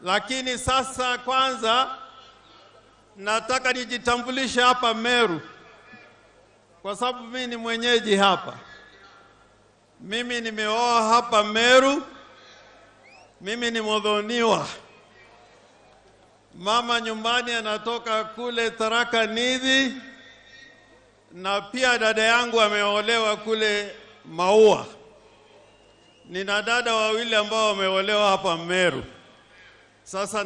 Lakini sasa kwanza nataka nijitambulishe hapa Meru, kwa sababu mimi ni mwenyeji hapa. Mimi nimeoa hapa Meru, mimi ni Muthoniwa. Mama nyumbani anatoka kule Tharaka Nithi, na pia dada yangu ameolewa kule Maua. Nina dada wawili ambao wameolewa hapa Meru. Sasa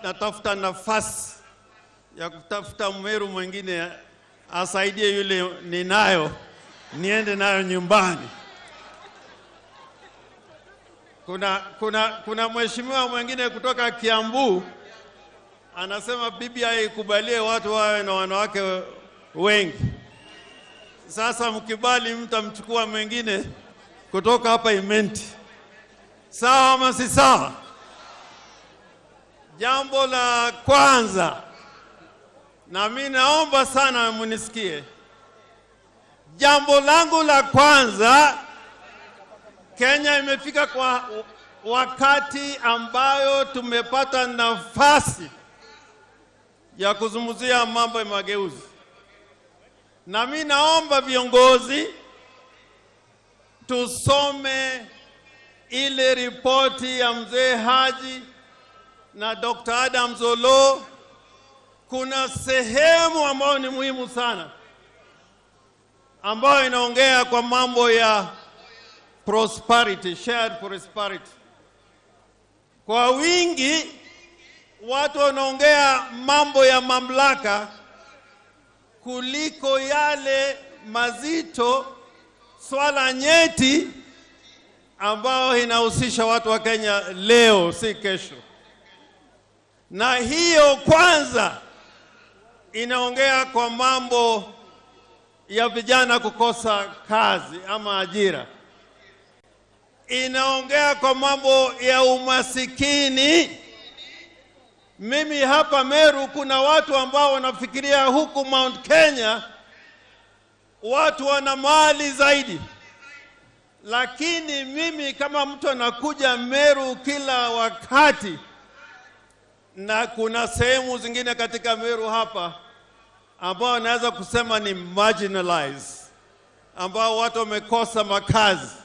natafuta nafasi ya kutafuta Mmeru mwingine asaidie yule ninayo, niende nayo nyumbani. Kuna mheshimiwa mwingine kutoka Kiambu anasema BBI ikubalie watu wawe na wanawake wengi. Sasa mkibali, mtamchukua mwingine kutoka hapa Imenti. Sawa ama si sawa? Jambo la kwanza, na mimi naomba sana munisikie. Jambo langu la kwanza, Kenya imefika kwa wakati ambayo tumepata nafasi ya kuzungumzia mambo ya mageuzi, na mimi naomba viongozi tusome ile ripoti ya mzee Haji na Dr. Adams Oloo. Kuna sehemu ambayo ni muhimu sana ambayo inaongea kwa mambo ya prosperity, shared prosperity. Kwa wingi watu wanaongea mambo ya mamlaka kuliko yale mazito, swala nyeti ambayo inahusisha watu wa Kenya leo, si kesho. Na hiyo kwanza inaongea kwa mambo ya vijana kukosa kazi ama ajira, inaongea kwa mambo ya umasikini. Mimi hapa Meru kuna watu ambao wanafikiria huku Mount Kenya watu wana mali zaidi, lakini mimi kama mtu anakuja Meru kila wakati, na kuna sehemu zingine katika Meru hapa ambao naweza kusema ni marginalized, ambao watu wamekosa makazi,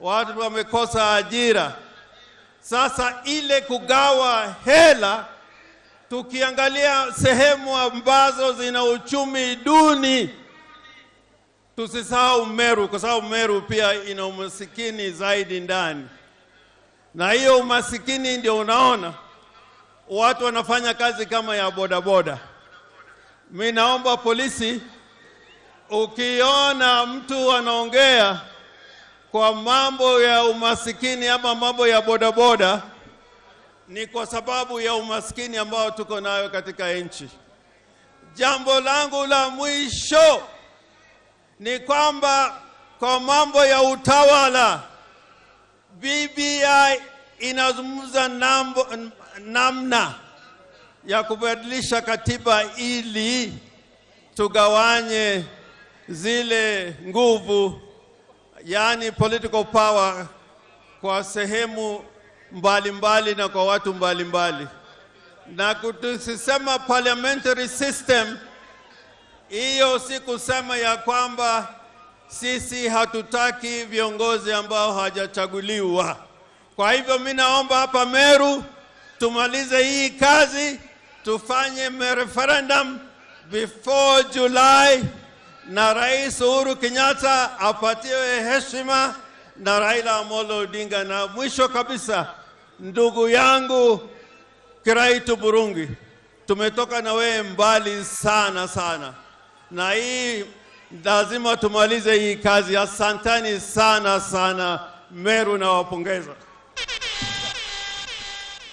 watu wamekosa ajira. Sasa ile kugawa hela, tukiangalia sehemu ambazo zina uchumi duni, tusisahau Meru, kwa sababu Meru pia ina umasikini zaidi ndani, na hiyo umasikini ndio unaona watu wanafanya kazi kama ya bodaboda. Mi naomba polisi, ukiona mtu anaongea kwa mambo ya umasikini ama mambo ya bodaboda, ni kwa sababu ya umasikini ambao tuko nayo katika nchi. Jambo langu la mwisho ni kwamba kwa mambo ya utawala, BBI inazungumza namna ya kubadilisha katiba ili tugawanye zile nguvu, yani political power, kwa sehemu mbalimbali mbali na kwa watu mbalimbali mbali. Na tusisema parliamentary system, hiyo si kusema ya kwamba sisi hatutaki viongozi ambao hawajachaguliwa. Kwa hivyo mimi naomba hapa Meru tumalize hii kazi, tufanye referendum before July, na Rais Uhuru Kenyatta apatiwe heshima na Raila Amolo Odinga. Na mwisho kabisa, ndugu yangu Kiraitu Murungi, tumetoka na wewe mbali sana sana, na hii lazima tumalize hii kazi. Asanteni sana sana Meru, nawapongeza.